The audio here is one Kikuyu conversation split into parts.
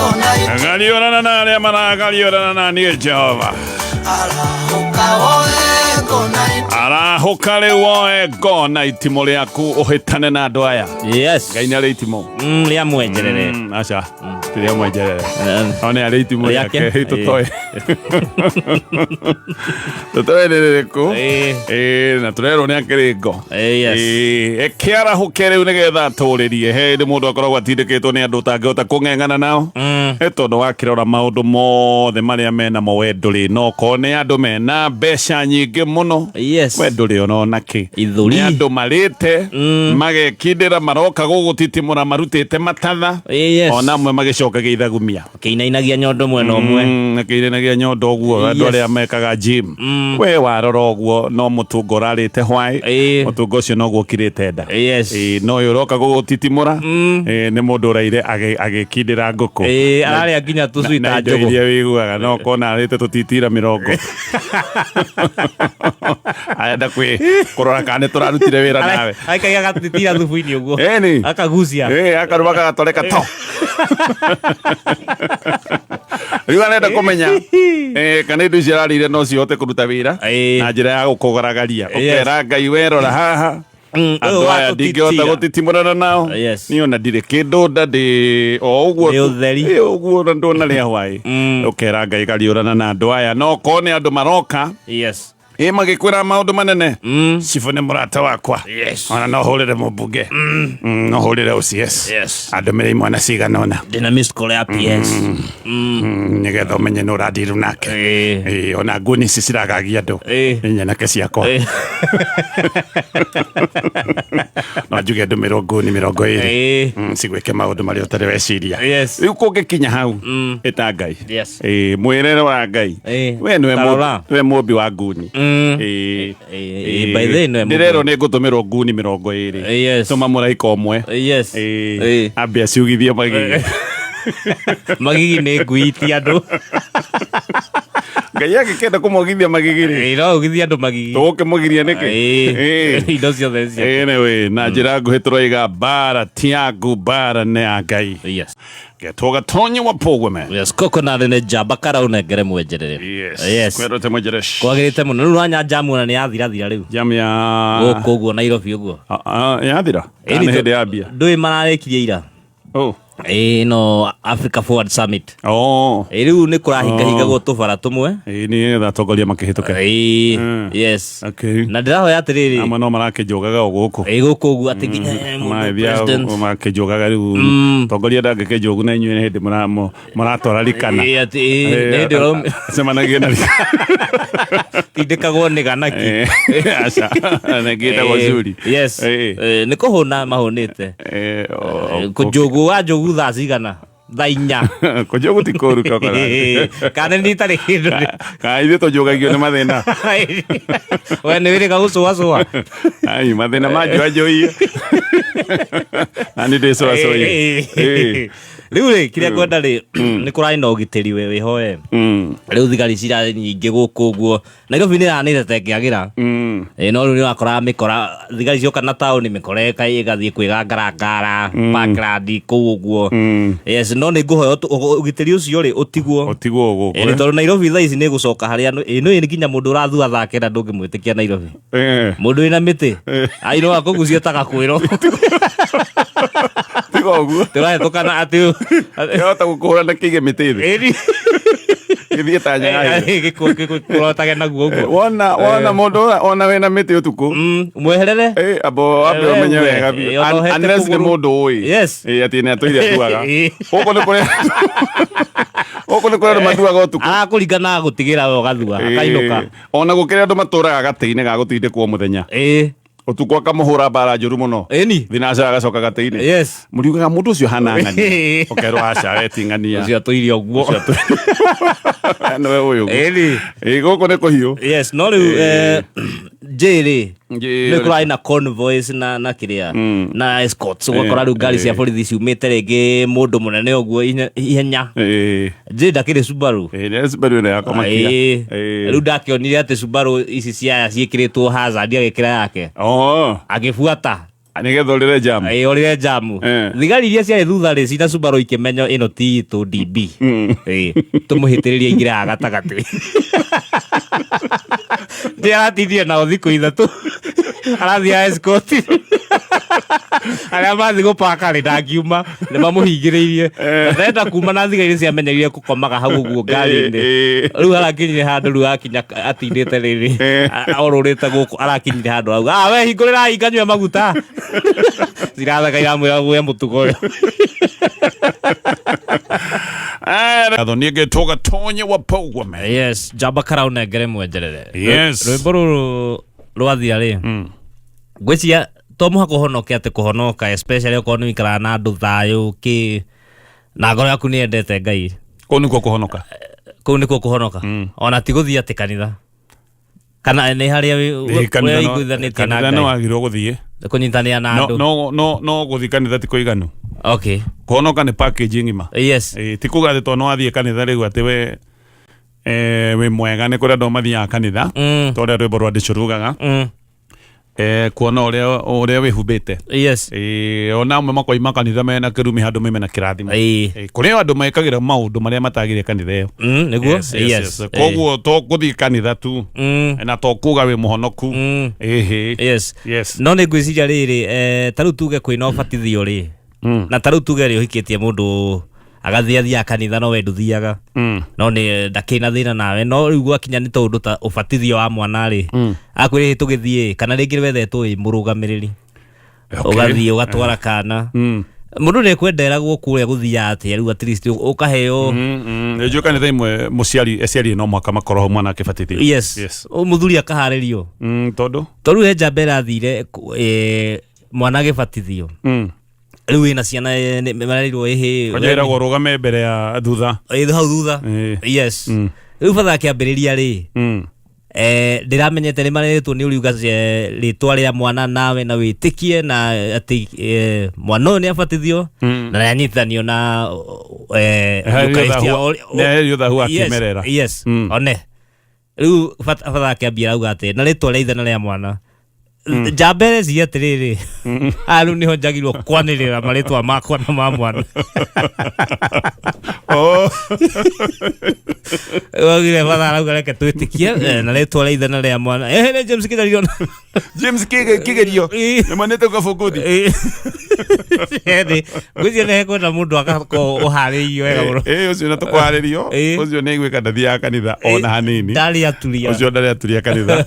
Gariũrana na arĩa maragariũrana na niĩ Jehova. Arahũka rĩu woe ngo na itimũ rĩaku ũhĩtane na andũ aya. Yes. Ngai nĩ arĩ itimũ. Rĩa mwenjerere. Aca, ti rĩa mwenjerere. No nĩ arĩ itimũ Rĩake. rĩake tũtoĩ. Tũtoĩ nĩ rĩrĩkũ. Ĩĩ, na tũrerwo nĩ akĩrĩ ngo. Yes. Ĩĩ, ĩkĩarahũke rĩu nĩgetha atũrĩrie he hĩndĩ mũndũ akoragwo atindĩkĩtwo nĩ andũ ũtangĩhota kũng'eng'ana nao. Ĩ tondũ wakĩrora maũndũ mothe marĩa menamo we ndũrĩ no korwo nĩ andũ mena mbeca nyingĩ mũno. Yes. We ndũrĩ ona ona kĩ. Ithũri. Nĩ andũ marĩte magekindĩra maroka gũgũtitimũra marutĩte matatha. Yes. Ona amwe magĩcokagia ithagumia. Kĩinainagia nyondo mwena ũmwe. Akĩinainagia nyondo ũguo andũ Yes. arĩa mekaga gym. We warora ũguo no mũtungo ũrarĩte hwaĩ. Mũtungo ũcio noguo ũkirĩte nda. Yes. Ĩĩ, no ũyũ ũroka gũgũtitimũra ĩĩ, nĩ mũndũ ũraire agĩkindĩra ngũkũ. Ararĩa nginya tũcui Na ta indo njũgũ. iria wĩiguaga no kona arĩte tũtitira mĩrongo. Arenda kwĩ kũrora kana nĩ tũrarutire wĩra nawe. Aikagia gatitira thubu-inĩ ũguo. Ĩni. Akagucia. Ĩĩ, akaruma gagatoreka to. Rĩu arenda kũmenya kana indo icio ararĩire no cihote kũruta wĩra na njĩra ya gũkũgaragaria. Ũkera Ngai werora haha andũ Ũyũ aya ndingĩhota watũtitira. gũtitimũrana nao. Yes. Niĩ ona ndirĩ kĩndũ nda ndĩ o ũguo Nĩ ũtheri. Ĩ, ũguo ona ndũnarĩa hwaĩ. Ũkera Ngai gariũrana na andũ aya no korwo nĩ andũ maroka. Yes. Ĩ magĩkwĩra maũndũ manene. Cibũ nĩ mũrata wakwa. Yes. Ona no hũrĩre mũmbunge. No hũrĩre OCS. Yes. Andũmĩre imwana cigana ũna. Ndĩna missed call ya PS. Nĩgetha ũmenye nĩ ũrandiru nake. Ĩĩ. Ĩ, ona nguni ici ciragagia andũ. Ĩĩ. Nĩ nyanake ciakwa. Ĩĩ. No njuge ndũmĩrwo nguni 20. Ĩĩ. Cigwĩke maũndũ marĩa ũtarĩ weciria. Yes. Rĩu kũngĩkinya hau ĩta Ngai. Yes. Ĩĩ, mwĩrere wa Ngai. Ĩĩ. We nĩwe Ta rora. nĩwe mũmbi wa nguni. Ĩĩ. Ĩĩ, by the way, nĩwe mũmbi. Ndĩrerwo nĩ ngũtũmĩrwo nguni 20. Yes. Tũma mũraika ũmwe. Yes. Ĩĩ. Ĩĩ. Ambe aciugithie magigi. Magigi nĩ ngui ti andũ. Ngai angĩkenda kũmogithia magigi rĩ. Ĩĩ, no ugithie andũ magigi. Tũgũkĩmũgiria nĩkĩ? Ĩĩ. Ĩĩ. Indo ciothe cia. Anyway, na njĩra nguhĩ tũroiga mbara ti yaku mbara nĩ ya Ngai. Yes. Getwo Gatonyi wa Pogweme. Yes, coconut nĩ njamba karaunengere mwenjerere. Yes. Yes. Kwendete mwenjerere. Kwagĩrĩte mũno. Rĩu wanya jamu ona nĩ yathirathira rĩu. Jamu ya Gũkũ ũguo Nairobi ũguo. Ah, ah, yathira? Kana nĩ hĩndĩ yambia? Ndũĩ mararĩkirie ira. Oh. Ĩĩ no Africa Forward Summit. Oh. Ĩĩ rĩu nĩ kũrahingahingagwo tũbara tũmwe. Ĩĩ nĩ getha atongoria makĩhĩtũke. Ĩĩ. Mm. Yes. Okay. Na ndĩrahoya atĩrĩrĩ. Amwe no marakĩnjũgaga o gũkũ. Ĩĩ gũkũ ũguo atĩ nginya mũndũ Magĩthiaga president. makĩnjũgaga rĩu tongoria ndangĩkĩnjũgu na inyuĩ nĩ hĩndĩ mũratwara rikana. Ĩĩ atĩ ĩĩ nĩ hĩndĩ ũraum- Acemanagia na tindĩkagwo nĩ ganaki. Aca, nĩngĩtagwo Ĩĩ, Zuri. Yes. Ĩĩ. Ĩĩ, nĩ kũhũna mahũnĩte. Kũnjũgũ wa njũgũ thaa cigana? Thaa 4. Kũnjũgũ ti kũru kokora. Kana nĩ itarĩ kĩndũ. Kana ithuĩ tũnjũgagio nĩ mathĩna. We nĩ wĩrĩga gũcũacũa. Ai, mathĩna ma njoanjũiye. Na nĩ ndĩcũacũiye. Ĩĩ. Rĩu rĩ, kĩrĩa ngwenda rĩ, nĩ kũrarĩ na ũgitĩri we wĩhoe. Rĩu thigari cirarĩ nyingĩ gũkũ ũguo. Nairobi nĩ ĩranĩte ta ĩngĩagĩra. Ĩĩ, no rĩu nĩ ũrakoraga mĩkora thigari cioka na taũni mĩkora ĩgathiĩ kwĩgangarangara Parkland kũu ũguo. Yes, no nĩ ngũhoya ũgitĩri ũcio rĩ ũtigwo. Ũtigwo gũkũ. Ĩĩ, nĩ tondũ Nairobi thaa ici nĩ ĩgũcoka harĩa ĩĩ, nĩ nginya mũndũ ũrathua thaa 9 ndũngĩmwĩtĩkia Nairobi. Mũndũ wĩna mĩtĩ ai no akũgucia ta gakwĩro. Tiga ũguo. Tũrahĩtũkana atĩ Yahota gũkũhũra na kĩige mĩtĩ thĩ. Ĩni. Gĩthiĩ ta nyaga. Gĩkũrotage naguo ũguo. Wona mũndũ ona wĩna mĩtĩ ũtukũ. Mweherere. Abo ambe ũmenye wega biũ. Ona ũhete Unless nĩ kũgũrũ. mũndũ ũĩ. Yes. Atĩ nĩ atũire atuaga. Gũkũ nĩ kũrĩa gũkũ nĩ kũrĩa andũ matuaga ũtukũ. Arakũringa na agũtigĩra we ũgathua akainũka. Ona gũkĩrĩ andũ matũraga gatĩ-inĩ ga gũtindĩkwo mũthenya. Ũtukũ akamũhũra mbara njũru mũno. Ĩni. Thinacara agacoka gatĩ-inĩ. Yes. Mũriugaga mũndũ ũcio hana ng'ania. Ũkerwo aca we ti ng'ania. Ũcio atũire ũguo. Nĩwe ũyũ. Ĩni. Ĩĩ gũkũ nĩ kũhiũ. Yes, no rĩu J rĩ J nĩ kũrarĩ na convoys na kĩrĩa na escorts ũgakora rĩu ngari cia borithi ciumĩte rĩngĩ mũndũ mũnene ũguo ihenya. J ndakĩrĩ Subaru. Ĩĩ nĩ Subaru ĩno yakomakia. Ĩĩ. Rĩu ndakĩonire atĩ Subaru ici ciaya ciĩkĩrĩtwo hazard agĩkĩra yake. Oh. Agĩbuata. Nĩgetha ũrĩre jam. Ĩ, ũrĩre jamu. Thigari iria ciarĩ thutha rĩ, cina Subaru ikĩmenya ĩno ti itũ DB. Ĩ, tũmũhĩtĩrĩrie aingĩre haha gatagatĩ. Ndĩ aratindire nao thikũ 3 arathiĩ escort arĩa mathiĩ gũpaka rĩ, ndangiuma, nĩ mamũhingĩrĩirie. Na ndenda kuma, na thigari nĩ ciamenyerire gũkomaga hau ũguo ngari-inĩ. Rĩu arakinyire handũ, rĩu akinya atindĩte rĩrĩ orũrĩte gũkũ, arakinyire handũ auga, "Ah, we hingũrĩrai nganyue maguta." Ciratheka iramwĩra we mũtugo ũyũ. Gatho niĩ ngetwo Gatonye wa Pogwame. Yes, njamba kara ũnengere mwenjerere. Yes. Rwĩmbo rũrũ rwathira rĩ, ngwĩciria to mũhaka ũhonoke, atĩ kũhonoka, especially okorwo nĩ ũikaraga na andũ thayũ kĩ na ngoro yaku nĩ yendete Ngai. Kũu nĩkuo kũhonoka. Kũu nĩkuo kũhonoka, ona ti gũthiĩ atĩ kanitha kana nĩ harĩa Ĩ, kanitha ũrĩa ũiguithanĩtie na kanitha no Ngai, wagĩrĩirwo gũthiĩ. Kũnyitanĩra na No andũ. no gũthiĩ kanitha ti kũiganu. Kũhonoka nĩ package ng'ima. Ĩ, ti kuga atĩ tondũ nĩ wathiĩ kanitha rĩu atĩ we wĩ mwega. Nĩ kũrĩ andũ mathiaga kanitha ta ũrĩa rwĩmbo rwa ndĩcũ rugaga, kuona ũrĩa wĩhumbĩte. Ĩ, ona amwe makoima kanitha mena kĩrumi handũ maime na kĩrathimo. Ĩ, kũrĩ andũ mekagĩra maũndũ marĩa matagĩrĩire kanitha ĩyo. Nĩguo. Yes. Koguo to gũthiĩ kanitha tu na to kuga wĩ mũhonoku. Ĩhĩ. No nĩ ngwĩciria rĩrĩ, ta rĩu tuge kwĩna ũbatithio rĩ, na ta rĩu tuge rĩ ũhikĩtie mũndũ agathiĩ athiaga kanitha no we ndũthiaga, no nĩ ndakĩrĩ na thĩna nawe, no rĩu gwakinya nĩ tondũ ta ũbatithio wa mwana rĩ, akwĩrĩ tũgĩthiĩ, kana rĩngĩ wethetwo wĩ mũrũgamĩrĩri, ũgathiĩ ũgatwara kana mũndũ nĩ ekwenderagwo kũrĩa gũthiaga atĩa rĩu, at least ũkaheo. Nĩnjũĩ kanitha imwe mũciari, aciari no mũhaka makorwo ho mwana akĩbatithio. Mũthuri akaharĩrio. Tondũ Tondũ he njamba ĩrathire mwana agĩbatithio. Rĩu wĩna ciana, marerirwo ĩhĩ. Kwanja ĩragwo rũgame mbere ya thutha. Ĩ, hau thutha. Yes. Rĩu batha akĩambĩrĩria rĩ, ndĩramenyete nĩ mareretwo nĩ ũriuga rĩtwa rĩa mwana nawe na wĩtĩkie na atĩ mwana ũyũ nĩ abatithio na nĩ anyitithanio na Eucharistia. Nĩaherio thahu wa kĩmerera. One rĩu batha akĩambia auga atĩ na rĩtwa rĩa ithe na rĩa mwana. Njamba ĩreciria atĩrĩrĩ, haha rĩu nĩho njagĩrĩirwo kwanĩrĩra marĩtwa makwa na ma mwana. Oh. Augire batha arauga reke twĩtĩkie na rĩtwa rĩa ithe na rĩa mwana. Nĩ James Kĩgerio. James Kĩgerio. Nĩmonete Kabũngũthi. Ĩĩ, ngwĩciria nĩ hekwenda mũndũ agakorwo ũharĩirio wega mũno. Ĩ, ũcio na tũkwarĩrio. Ũcio nĩ aiguĩka ndathiaga kanitha ona hanini. Ndarĩ aturia. Ũcio ndarĩ aturia kanitha.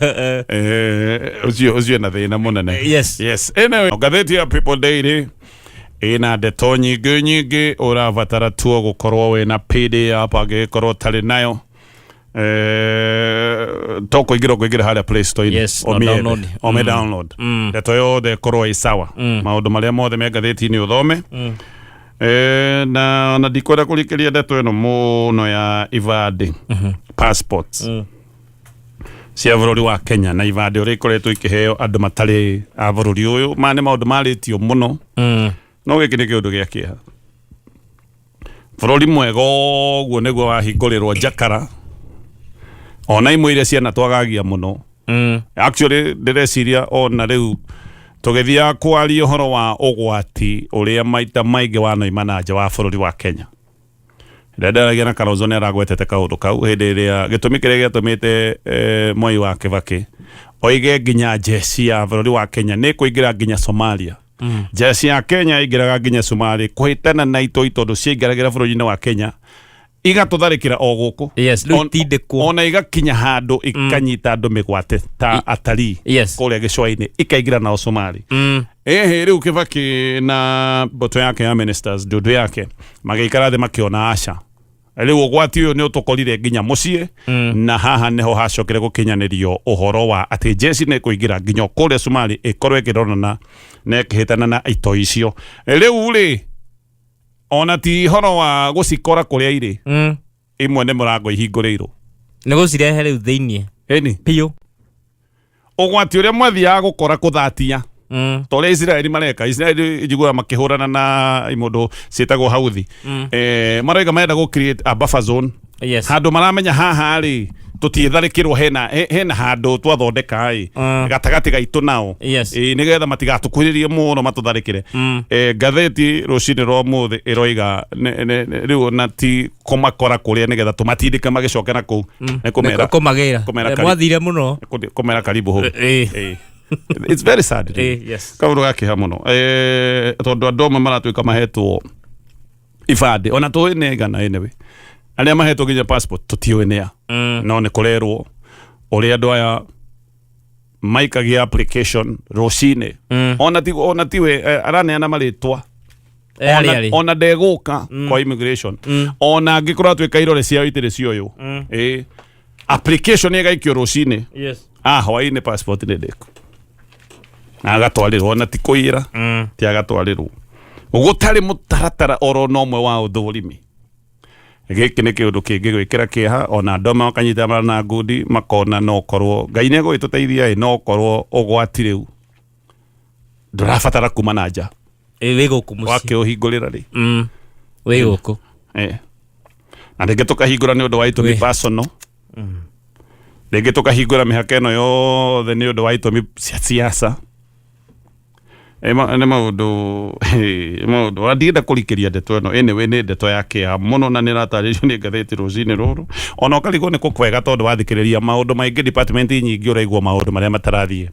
Ũcio ena thĩna mũnene. Yes, anyway, ngathĩti ya People Daily ĩna ndeto nyingĩ nyingĩ, ũrabatara tuo gũkorwo wĩna PDF, angĩgĩkorwo ũtarĩ nayo, to kũingĩra harĩa Play Store. Yes, no download. Ome download ndeto yothe ĩkorwo ĩ sawa, maũndũ marĩa mothe me ngathĩti-inĩ ũthome. Na ndikwenda kũrikĩria ndeto ĩno mũno ya ibandĩ, passports cia bũrũri wa Kenya na ibandĩ ũrĩa ikoretwo ikĩheo andũ matarĩ a bũrũri ũyũ. Maya nĩ maũndũ marĩtio mũno, no gĩkĩ nĩ kĩũndũ gĩa kĩeha. Bũrũri mwega ũguo nĩguo wahingũrĩrwo njakara, ona imwe iria ciana twagagia mũno. Actually ndĩreciria ona rĩu tũgĩthiaga kwaria ũhoro wa ũgwati ũrĩa maita maingĩ wanoima na nja wa bũrũri wa Kenya, rĩrĩa ndaragia na Kalonzo nĩ aragwetete kaũndũ kau hĩndĩ ĩrĩa gĩtũmi kĩrĩa gĩatũmĩte Mwai wa Kibaki oige nginya jeshi ya bũrũri wa Kenya nĩ kũingĩra nginya Somalia. Jeshi ya Kenya ĩingĩraga nginya Somalia kũhĩtana na itoi tondũ ciaingĩragĩra bũrũri-inĩ wa Kenya igatũtharĩkĩra o gũkũ. Yes, rĩu itindĩkwo. Ona igakinya handũ ikanyita andũ mĩgwate ta atarii kũrĩa gĩcũa-inĩ, ikaingĩra nao Somali. Ĩhĩ, rĩu Kibaki na mbũtũ yake ya ministers, ndundu yake, magĩikara thĩ makĩona aca, rĩu ũgwati ũyũ nĩ ũtũkorire nginya mũciĩ. Na haha nĩho hacokire gũkinyanĩrio ũhoro wa atĩ jeshi nĩ kũingĩra nginya kũrĩa Somali ĩkorwo ĩkĩrorana na ĩkĩhĩtana na itoi icio. Rĩu rĩ, ona ti horo wa gũcikora kũrĩa irĩ, imwe nĩ mũrango ihingũrĩirwo. Nĩ gũcirehe rĩu thĩiniĩ. Ĩni. Biũ. Ũgwati ũrĩa mwathiaga gũkora kũthatia, ta ũrĩa Isiraeli mareka. Isiraeli njiguaga makĩhũrana na imũndũ ciĩtagwo Hauthi, maroiga marenda gũ create a buffer zone, handũ maramenya haha rĩ. Tũtiĩtharĩkĩrwo hena hena handũ twathondeka ĩ gatagatĩ gaitũ nao. Ĩ, nĩgetha matigatũkuhĩrĩrie mũno matũtharĩkĩre. Ngathĩti rũcinĩ rwa ũmũthĩ ĩroiga rĩu ona ti kũmakora kũrĩa nĩgetha tũmatindĩke magĩcoke na kũu, nĩ kũmera kũmagĩra kũmera Mwathire mũno. Kũmera karibu hau. It's very sad really. Kaũndũ ga kĩeha mũno, tondũ andũ amwe maratuĩka mahetwo ibandĩ ona tũĩ nĩ aigana. Anyway, arĩa mahetwo nginya passport tũtiũĩ nĩa. No nĩ kũrerwo ũrĩa andũ aya maikagia application rũcinĩ, ona tiwe araneana marĩtwa. Arĩa arĩ. Ona ndegũka kwa immigration, ona angĩkorwo atuĩka irore ciao itirĩ cioyũ. Application ĩgaikio rũcinĩ, hwaĩ-inĩ passport nĩ ndĩku na agatwarĩrwo, ona ti kũiyĩra, ti agatwarĩrwo gũtarĩ mũtaratara oro na ũmwe wa ũthũrimi. Gĩkĩ nĩ kĩũndũ kĩngĩ gwĩkĩra kĩeha, ona andũ amwe makanyitana na ngundi makona no korwo Ngai nĩ egũgĩtũteithia ĩ, no korwo ũgwati rĩu ndũrabatara kuma na nja. Wĩ gũkũ mũciĩ. Wakĩũhingũrĩra rĩ. Wĩ gũkũ. Na rĩngĩ tũkahingũra nĩ ũndũ wa itũmi personal, rĩngĩ tũkahingũra mĩhaka ĩno yothe nĩ ũndũ wa itũmi cia siasa. Nĩ maũndũ ndienda kũrikĩria ndeto ĩno. Anyway, nĩ ndeto ya kĩeha mũno na nĩ ĩratarĩrio nĩ ngathĩti rũcinĩ rũrũ. Ona ũkarigwo nĩ kũkwega tondũ wathikĩrĩria maũndũ maingĩ, department nyingĩ ũraigua maũndũ marĩa matarathiĩ.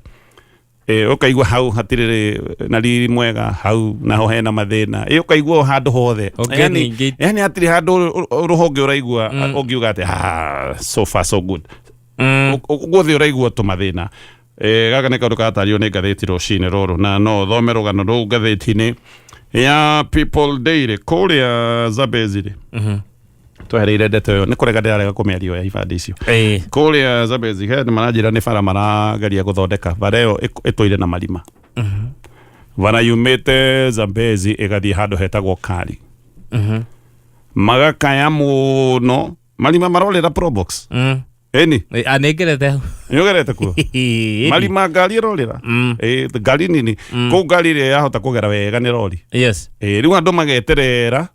Ũkaigua hau hatirĩ na riri mwega, hau naho hena mathĩna. Ũkaigua o handũ hothe. Honge Yani, nyingĩ. Yani hatirĩ handũ rũhonge ũraigua ũngiuga atĩ, "Ah, so far so good." Guothe ũraigua tũmathĩna. Gaka nĩ kaũndũ karatario nĩ ngathĩti rũcinĩ rũrũ, na no ũthome rũgano rũu ngathĩti-inĩ ya People Daily. Kũrĩa Zambezi rĩ, twehereire ndeto ĩyo nĩ kũrega ndĩrarega kũmĩario ya ibandĩ icio. Kũrĩa Zambezi he nĩ maranjĩra nĩ bara marageria gũthondeka, bara ĩyo ĩtũire na marima. Bara yumĩte Zambezi ĩgathiĩ handũ hetagwo Kari. Magakaya mũno marima marorĩra Probox. Ĩni. Nĩ ngerete hau. Nĩ ũgerete kuo? Marima ngari ĩrorĩra. Ngari nini kũu, ngari ĩrĩa yahota kũgera wega nĩ rori. Rĩu andũ mageterera,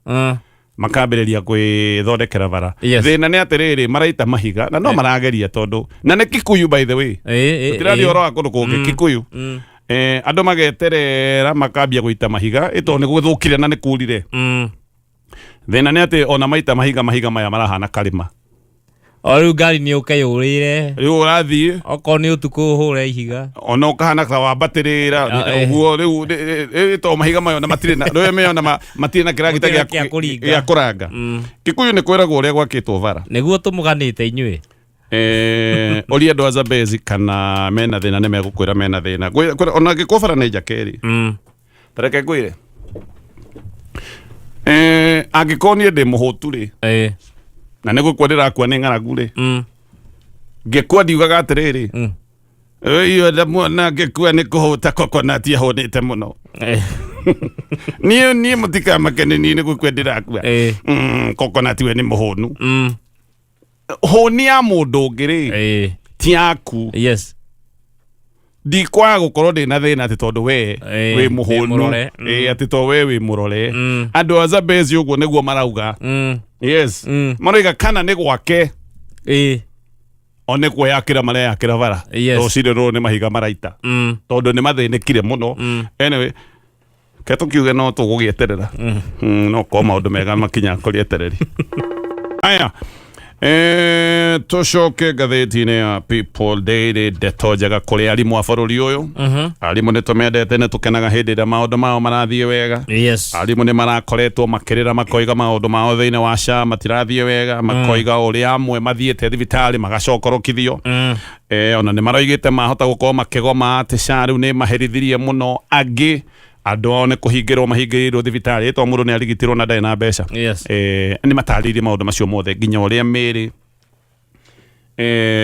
makambĩrĩria kwĩthondekera bara. Thĩna nĩ atĩrĩrĩ, maraita mahiga na no marageria tondũ na nĩ Kikuyu, by the way. Tũtiraria ũhoro wa kũndũ kũngĩ. Kikuyu. Andũ mageterera makambia gũita mahiga ĩ tondũ nĩ gũthũkire na nĩ kurire. Thĩna nĩ atĩ ona maita mahiga, mahiga maya marahana karĩma. O rĩu ngari nĩ ũke yũrĩre. Rĩu ũrathiĩ Okorwo nĩ ũtukũ ũhũre ihiga. Ona ũkahana ta wambatĩrĩra. Ah. Ũguo rĩu to mahiga mayo na matirĩ na rĩu meyo na matirĩ na kĩragita. Matirĩ na kĩa kũringa. Gĩa kũranga. Kikuyu nĩ kwĩragwo ũrĩa gwakĩtwo bara. Nĩguo tũmũganĩte inyuĩ. Ũria andũ a Zambezi kana mena thĩna, nĩ megũkwĩra mena thĩna. Ona angĩkorwo bara nĩ njake rĩ, tareke ngwĩre, angĩkorwo niĩ ndĩ mũhũtu rĩ, na nĩ gũkua ndĩrakua nĩ ng'aragu rĩ, ngĩkua ndiugaga atĩrĩrĩ, "Ĩyo ndamuona ngĩkua nĩ kũhũta coconut ahũnĩte mũno." Niĩ mũtikamake, nĩ niĩ nĩ gũkua ndĩrakua. Coconut we nĩ mũhũnu. Hũni ya mũndũ ũngĩ rĩ, ti yaku. Ndikwaga gũkorwo ndĩ na thĩna atĩ tondũ we wĩ Wĩ mũhũnu. mũrore. Atĩ tondũ we wĩ mũrore. Andũ a Zambezi ũguo nĩguo marauga. Yes. Maroiga kana nĩ gwake o nĩ kwĩyakĩra mareyakĩra bara. Rũcinĩ rũrũ nĩ mahiga maraita tondũ nĩ mathĩnĩkire mũno. Anyway, ke tũkiuge no tũgũgĩeterera. No korwo maũndũ mega makinya kũrĩ etereri aya. Tũcoke ngathĩti-inĩ ya People Daily, ndeto njega kũrĩ arimũ a bũrũri ũyũ. Arimũ nĩ tũmendete, nĩ tũkenaga hĩndĩ ĩrĩa maũndũ mao marathiĩ wega. Arimũ nĩ marakoretwo makĩrĩra makoiga maũndũ mao thĩinĩ wa SHA matirathiĩ wega, makoiga ũrĩa amwe mathiĩte thibitarĩ magacokorokithio. Ona nĩ maroigĩte mahota gũkorwo makĩgoma atĩ SHA rĩu nĩ maherithirie mũno angĩ, andũ ao nĩ kũhingĩrwo mahingĩrĩirwo thibitarĩ ĩtwa mũndũ nĩ arigitirwo na ndarĩ na mbeca. Nĩ matarĩirie maũndũ macio mothe nginya ũrĩa mĩĩrĩ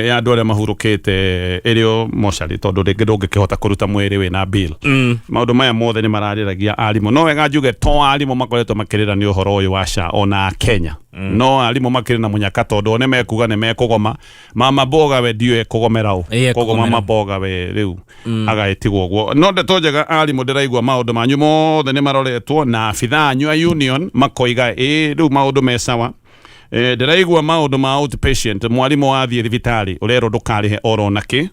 ya andũ arĩa mahurũkĩte ĩrĩ o mocarĩ, tondũ rĩngĩ ndũngĩkĩhota kũruta mwĩrĩ wĩna bill. Maũndũ maya mothe nĩ mararĩragia arimũ. No wega njuge to arimũ makoretwo makĩrĩra nĩ ũhoro ũyũ wa SHA, ona Kenya no arimũ makĩrĩ na mũnyaka tondũ o nĩ mekuga nĩ mekũgoma. Mama mboga we ndiũĩ ekũgomera ũ. Ĩ, Koguo ekũgomera. mama mboga we rĩu agagĩtigwo ũguo. No ndeto njega, arimũ, ndĩraigua maũndũ manyu mothe nĩ maroretwo na abithaa anyu a union makoiga ĩ rĩu maũndũ me sawa. Ndĩraigua maũndũ ma outpatient, mwarimũ wathiĩ thibitarĩ ũrerwo ndũkarĩhe oro nakĩ,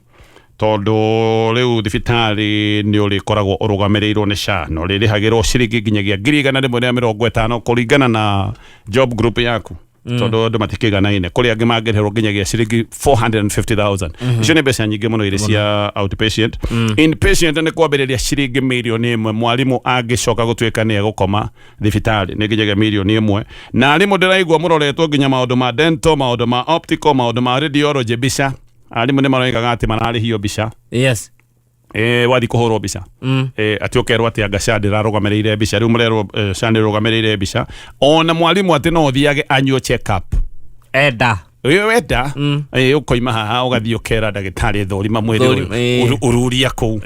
tondũ rĩu thibitarĩ nĩ ũrĩkoragwo ũrũgamĩrĩirwo nĩ SHA na ũrĩrĩhagĩrwo ciringi nginyagia 150,000 kũringana na job group yaku, tondũ andũ matikĩiganaine. Kũrĩ angĩ mangĩrĩhĩrwo nginyagia ciringi 450,000. Icio nĩ mbeca nyingĩ mũno irĩ cia outpatient. Inpatient nĩ kwambĩrĩria ciringi 1 mirioni mwarimũ angĩcoka gũtuĩka nĩ egũkoma thibitarĩ nĩ nginyagia 1 mirioni. Na arimũ ndĩraigua mũroretwo nginya maũndũ ma dental, maũndũ ma optical, maũndũ ma radiology, mbica. Arimũ nĩ maroigaga atĩ mararĩhio mbica. Wathiĩ kũhũrwo mbica, atĩ ũkerwo atĩ anga SHA ndĩrarũgamĩrĩire mbica. Rĩu mũrerwo SHA nĩrũgamĩrĩire mbica. Ona mwarimũ atĩ no ũthiage annual check up enda. Ĩ, wenda. Ũkoima haha ũgathiĩ ũkera ndagĩtarĩ, thũrima mwĩrĩ Thũri- ũyũ. Ũruria kũu.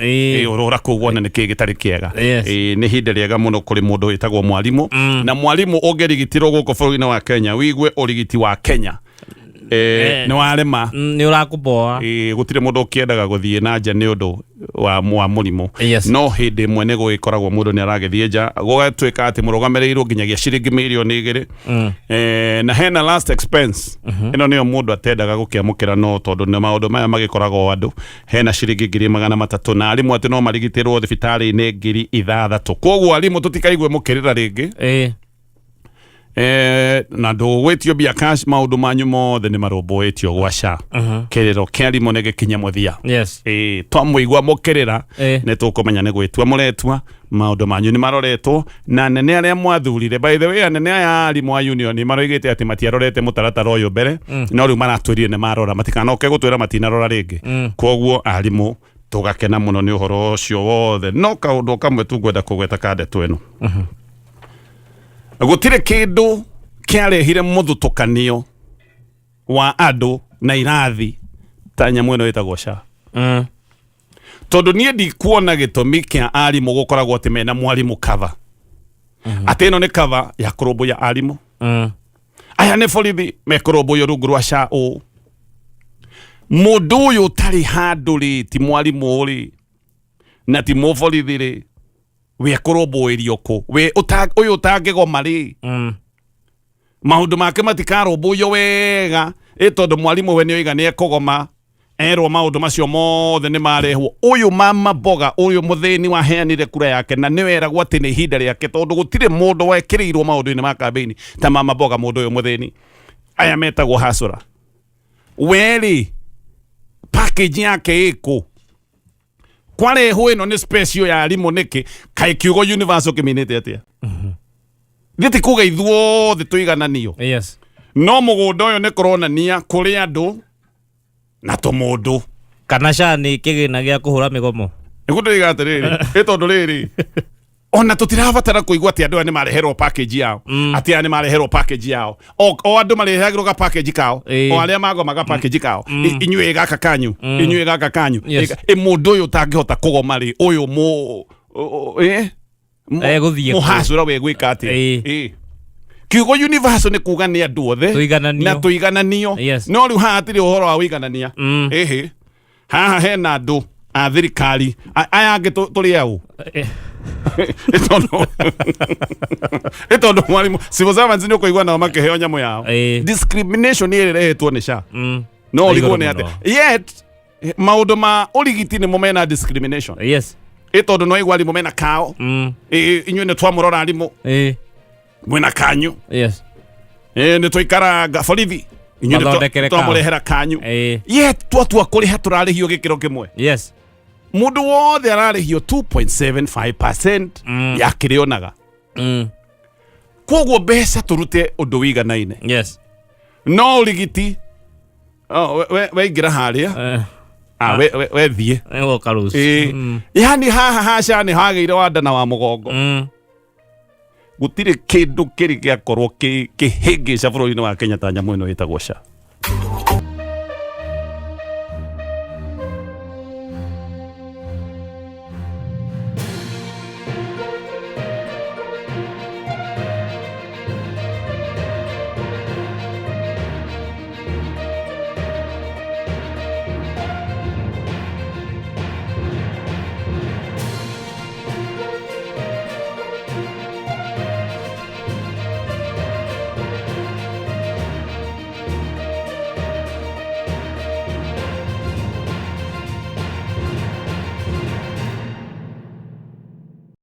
Ũrora kũu wone nĩ kĩĩ gĩtarĩ kĩega. Nĩ ihinda rĩega mũno kũrĩ mũndũ wĩtagwo mwarimũ. Na mwarimũ ũngĩrigitĩrwo gũkũ bũrũri-inĩ wa Kenya, wĩigue ũrigiti wa Kenya nĩ warema. Nĩ ũrakũboa. Gũtirĩ mũndũ ũkĩendaga gũthiĩ na nja nĩ ũndũ wa mũrimũ. No hĩndĩ ĩmwe nĩ gũgĩkoragwo mũndũ nĩ aragĩthiĩ nja, gũgatuĩka atĩ mũrũgamĩrĩirwo nginyagia ciringi 2 mirioni. Na hena last expense. Ĩno nĩyo mũndũ atendaga gũkĩamũkĩra, no tondũ nĩ maũndũ maya magĩkoragwo andũ, hena ciringi 300,000, na arimũ atĩ no marigitĩrwo thibitarĩ-inĩ 6,000. Koguo arimũ, tũtikaigue mũkĩrĩra rĩngĩ. Na ndũgwĩtio mbia cash, maũndũ manyu mothe nĩ marũmbũĩtio gwa SHA. Kĩrĩro kĩa arimũ nĩ gĩkinye mũthia. Twamũigua mũkĩrĩra, nĩ tũkũmenya nĩ gwĩtua mũretua. Maũndũ manyu nĩ maroretwo na anene arĩa mwathurire. By the way, anene aya a arimũ a union maroigĩte atĩ matiarorete mũtaratara ũyũ mbere, no rĩu maratwĩrire nĩ marora, matikanoke gũtwĩra matinarora rĩngĩ. Koguo arimũ tũgakena mũno nĩ ũhoro ũcio wothe. No kaũndũ kamwe tu ngwenda kũgweta ka ndeto ĩno: gũtirĩ kĩndũ kĩarehire mũthutũkanio wa andũ na irathi ta nyamũ ĩno ĩtagwo SHA, tondũ niĩ ndikuona gĩtũmi kĩa arimũ gũkoragwo atĩ mena mwarimũ cover, atĩ ĩno nĩ cover ya kũrũmbũiya arimũ. Aya nĩ borithi mekũrũmbũiyo rungu rwa SHA. Ũũ mũndũ ũyũ ũtarĩ handũ rĩ, ti mwarimũ rĩ, na ti mũborithi rĩ, we ekũrũmbũĩrio kũ? We ũyũ ũtangĩgoma rĩ, maũndũ make matikarũmbũiyo wega ĩ, tondũ mwarimũ we nĩ oiga nĩ ekũgoma, erwo maũndũ macio mothe nĩ marehwo. Ũyũ mama mboga ũyũ mũthĩni waheanire kura yake na nĩ weragwo atĩ nĩ ihinda rĩake, tondũ gũtirĩ mũndũ wekĩrĩirwo maũndũ-inĩ ma kambĩini ta mama mboga, mũndũ ũyũ mũthĩni, aya metagwo hasũra, werĩ package yake ĩkũ kwarehwo? Ĩno nĩ special ya arimũ nĩkĩ? Kaĩ kiugo universal kĩminĩte atĩa? Thiĩ ti kuga ithuothe tũigananio. No mũgũnda ũyũ nĩ kũronania kũrĩ andũ na tũmũndũ. Kana SHA nĩ kĩgĩna gĩa kũhũra mĩgomo. Nĩguo ndĩiga atĩrĩrĩ, ĩ tondũ rĩrĩ ona tũtirabatara kũigua atĩ andũ aya nĩ mareherwo package yao, atĩ aya nĩ mareherwo package yao. O andũ marehagĩrwo ga package kao. O arĩa magomaga package kao. Inyuĩ gaka kanyu, inyuĩ gaka kanyu. Ĩ mũndũ ũyũ ũtangĩhota kũgoma rĩ, ũyũ mũ ĩ Egũthiĩ kũ? Mũhacũra we gwĩka atĩa? Kiugo universal nĩ kuga nĩ andũ othe Tũigananio. na tũigananio. No rĩu haha hatirĩ ũhoro wa ũiganania. Ĩhĩ, haha hena andũ a thirikari, aya angĩ tũrĩ aũ? Ĩ tondũ mwarimũ, civil servants nĩ ũkũigua nao makĩheo nyamũ yao. Discrimination ĩrĩa ĩrehetwo nĩ SHA, no ũrigwo nĩ Igũrũ atĩ mũno. yet maũndũ ma ũrigiti nĩmo mena discrimination. Ĩ tondũ no aigua arimũ mena kao. Ĩ, inyuĩ nĩ twamũrora arimũ, mwĩna kanyu. Ĩ nĩ tũikaranga borithi, inyuĩ nĩ Mathondekere kao. twamũrehera kanyu. Yet twatua kũrĩha tũrarĩhio gĩkĩro kĩmwe. Mũndũ wothe ararĩhio 2.75% ya kĩrĩa onaga. Koguo mbeca tũrute ũndũ wiganaine. No ũrigiti, oh, weingĩra harĩa, ah, we thiĩ Nĩgũka rũciũ. Ĩ, yani haha haca nĩ hagĩire wa nda na wa mũgongo. Gũtirĩ kĩndũ kĩrĩ gĩakorwo kĩhĩngĩca bũrũri-inĩ wa Kenya ta nyamũ ĩno ĩtagwo SHA.